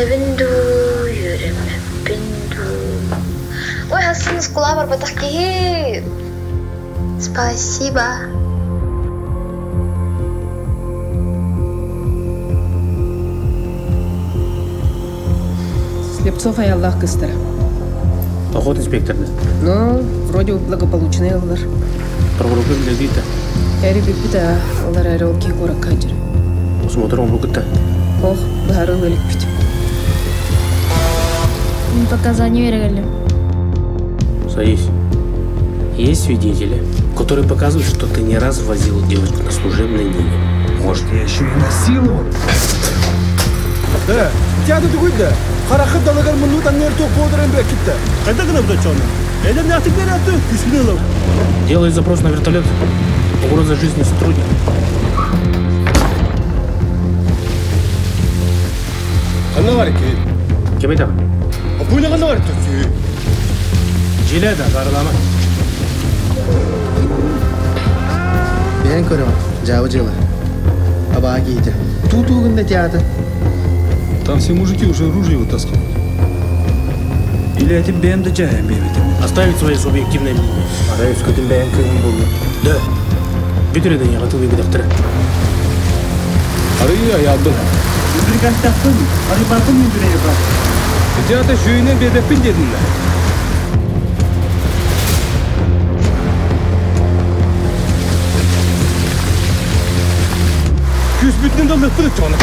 Үөрэнэбин дуу, үөрэммэппин дуу. Ой, хассын оскуола барбатах киһи. Спасибо. Слепцов аяллаах кыстара. Поход инспекторны. Ну, вроде благополучный ыллар. Прогулка билэдиитэ. Эри бүппүт аа, олар эрэ ол киһи куоракка сылдьар. Осмотр оҥорбуккут Ох, быһаарыы иликпит. Показания берегелим. Садись. Есть свидетели, которые показывают, что ты не раз возил девочку на служебной Ниве. Может, я еще и насиловал? Да, театр тугуйда. Харахы далагар мунну таннер тоқ бодырын бекитті. Қайда гына бұда чоны? Элем нятык берәтті, күсмін алып. Делай запрос на вертолет. Угроза жизни сотрудника. Қанна бар екен? Кем это? Апуйна қанна бар төсі? Дьиэлээ да, сааралаама. Бэйэҥ көрөҕүн, дьаабы дьыала. Абаа киһитэ. Туу-туу гынна театр. Там все мужики уже ружья вытаскивают. Или этим бэйэм да дьаһайан биэрбитим. Оставить свое субъективное мнение. Арай өскөтүн бэйэҥ кыыһыҥ буоллун. Да. Бүтүрэ да яҕатыл бибидахтара. Арыы айаалбын. Бригадтахпын, арыйбаппын мин бүрэйбат. Театр сүүнэн биэрбэппин диэтиннэр. Күүспүтүнэн да ылыахпыт оччоҕуна.